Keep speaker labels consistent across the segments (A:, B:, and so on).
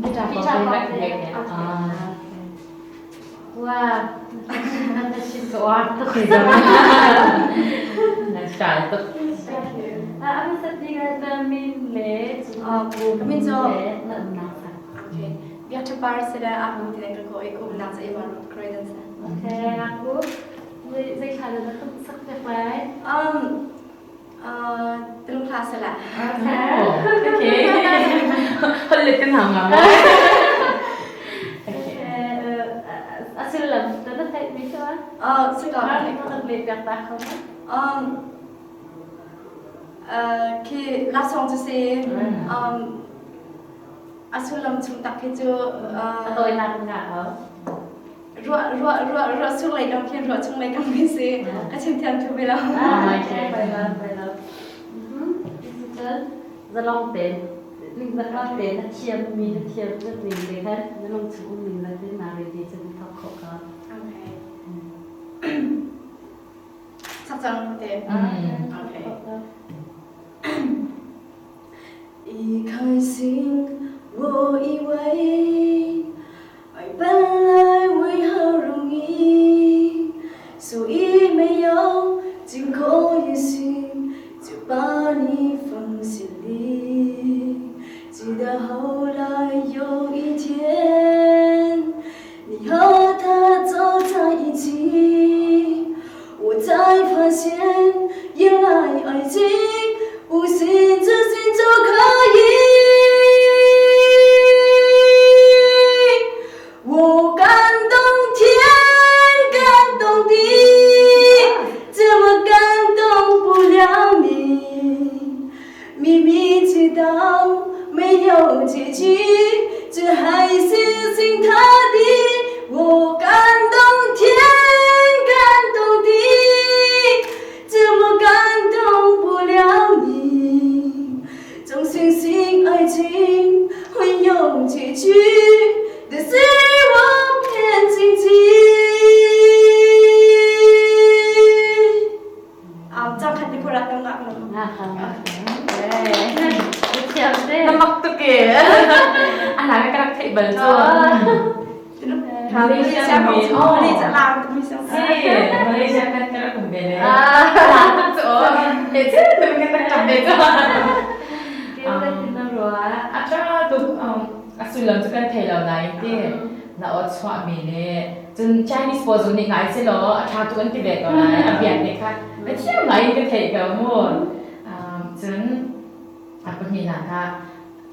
A: Guitar
B: Guitar
A: kong
B: te
A: te.
B: Ah.
A: Wow, na chim ka uar tuk.
B: Na style tuk.
C: Thank you.
A: Ah, a hmasat bik ah na min le
C: Ka min cu
A: le na umnak sa.
C: Okay. Biak Ṭha Par si le a hmu ti ka ko i ka umnak cu Ivan Croydon si.
A: Okay, aku zei thla dah na kan sak piak lai?
C: Tulung thla si la.
A: Okay.
B: Oh, okay. Hol let kan hang nga. Okay.
A: A sullam ta na theih mi cu?
C: Si ko.
A: Na kan leh piak ta kho ma?
C: Khi laksawng cu si a sullam chung tak khi cu
A: A tawinak in nga ko.
C: Ruah ruah ruah ruah sur lei kam khin ruah chung lei kam khi si ka chim thiam thu ve lo.
A: Ah, okay. Bai lo, bai lo. Cun zalong tein zalong tein na thiam mi na thiam ning te khan na lungchung um ning le tin na ready cun thawk khawh ko.
C: Okay. Sak cang te. Okay. 一开心，我以为爱本来为何容易，所以没有经过野心，就把你放心里。直到后来有一天，你和他走在一起，我才发现原来爱情不信自信就可以。我感动天，感动地，怎么感动不了你？明明知道没有结局，却还死心塌地。我感动天，感动地，怎么感动不了你？总相信爱情会有结局，但是我骗自己。 Cang khat ni phurat nang ngak lo.
A: Nga ka. Okay. Thiam te.
B: Na mak tuk e. Ana ka rak theih bal cu.
C: Malaysia mi. Malaysia lang Malaysia.
B: Si, Malaysia kan ka rak um ve le. Ah, cu. E che tu kan tak kam ve cu. A tha tuk a sullam cu kan thei lo nain ti na aw chuah mi le cun Chinese pawl zong nih ngai se law a tha tuk an ti ve ko lai a biak nih kha na thiam ngai in ka theih ko mu. Cun a pahnihnak ah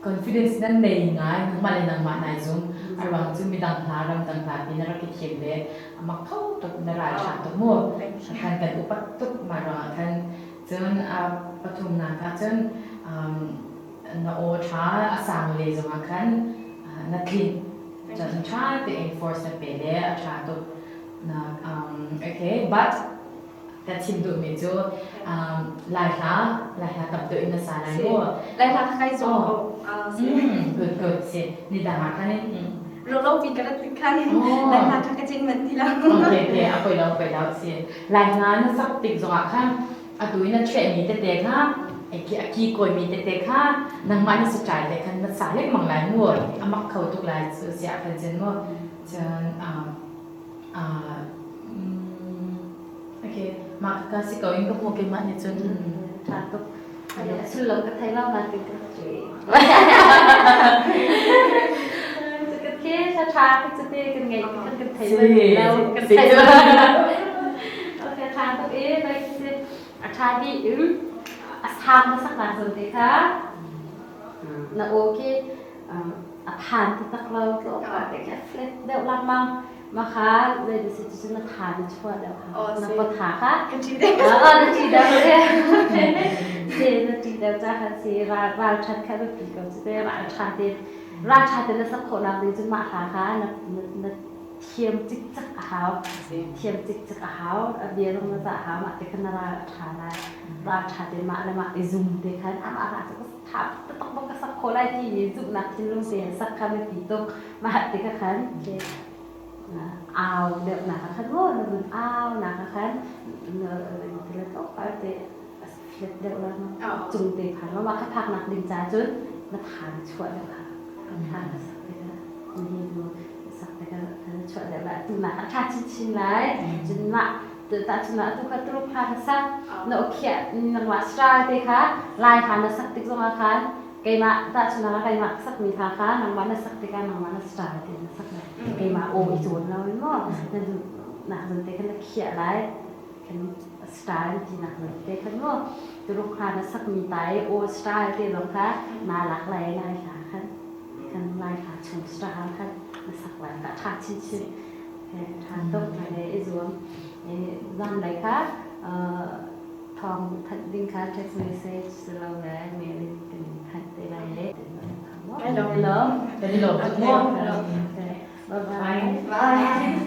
B: confidence nan nei ngai nangmah le nangmah nai zum a ruang cu midang hna ramdang hna ti na rak i thim le a mak kho tuk na ral ṭha tuk mu khan kan upat tuk mah ruangah khan cun a pathumnak ah cun na aw ṭha a sang le zongah khan na tlinh cun ṭha tein force na pe le a ṭha tuk na okay but ka chim duhmi cu Lai hla Lai hla tam deuh in na sa lai mu.
C: Lai hla kai zong ko.
B: Good good si ni dang ah khan in
C: Rolo pi ka rat khan Lai hla kha ka chin man ti lo.
B: Okay okay a poi lo poi lo si Lai hla na sak tik zong ah khan atu in na ṭheh mi tete kha a ki kawi mi tete kha nangmah na sa ṭai te khan na sa lengmang lai mu a mak kho tuk lai cu siah khan cun mu cun Okay, mah ka si ko in ka hmu keimah nih cun.
A: Ṭha tuk. Sullam ka thei lo nain ka cu. Ka ke ṭha ṭha ka cu te kan ngei kan kan thei lo kan thei lo. Okay, ṭha tuk e bai si a ṭha di in a sang na sak na zon te kha na aw khi a phan taktak lo tlawmpal te khi a flat deuh lengmang. Mah kha zei si cu na tha na chuah deuh kha. Na pawtha kha.
C: Ka ṭi deuh.
A: Na ṭi deuh si na ṭi deuh ca khan si ral ṭhat kha biapi ko cu te ral ṭha te ral ṭha te na sak khawh nak ding cun mah hla kha na na thiam cikcek a hau. Thiam cikcek a hau. A bia zong na cah a hau. Mah te khan na ral a ṭha lai. Ral ṭha te mah le mah i zum te khan amah hla cu tha taktak bak ka sak khawh lai timi zumhnak thinlung te sak kha biapi tuk. Mah te kha khan au deuhnak ah khan maw na vun au nak ah khan na tlawmpal te flat deuh la cung te phan ma mah kha phaknak ding ca cun na tha na chuah deuh kha. Hla na sak tikah nihin nu sak tikah kan chuah deuh lai. Tu nak a ṭha chinchin lai. Cun mah tahchun ah atu kha Tuluk hla na sak na awkhiah nangmah style te kha Lai hla na sak tik zongah khan keimah tahchun ah keimah ka sakmi hla kha nangmah na sak tikah nangmah na style te na sak lai. Keimah aw i cawn lo in maw na duh nak zan te khan na khiah lai. Kan style tinak zan te khan maw Tuluk hla na sakmi ta i aw style te zong kha naa lak lai Lai hla khan kan Lai hla chung style khan na sak lai ka ṭha chinchin. Ṭha tuk le i zuam. Zanlei kha thawng thanh ding kha text message silole mail in kan in thanh te lai le.
B: Kan i lawm. Kan i lawm tuk mu.
A: Bye bye.
C: Bye.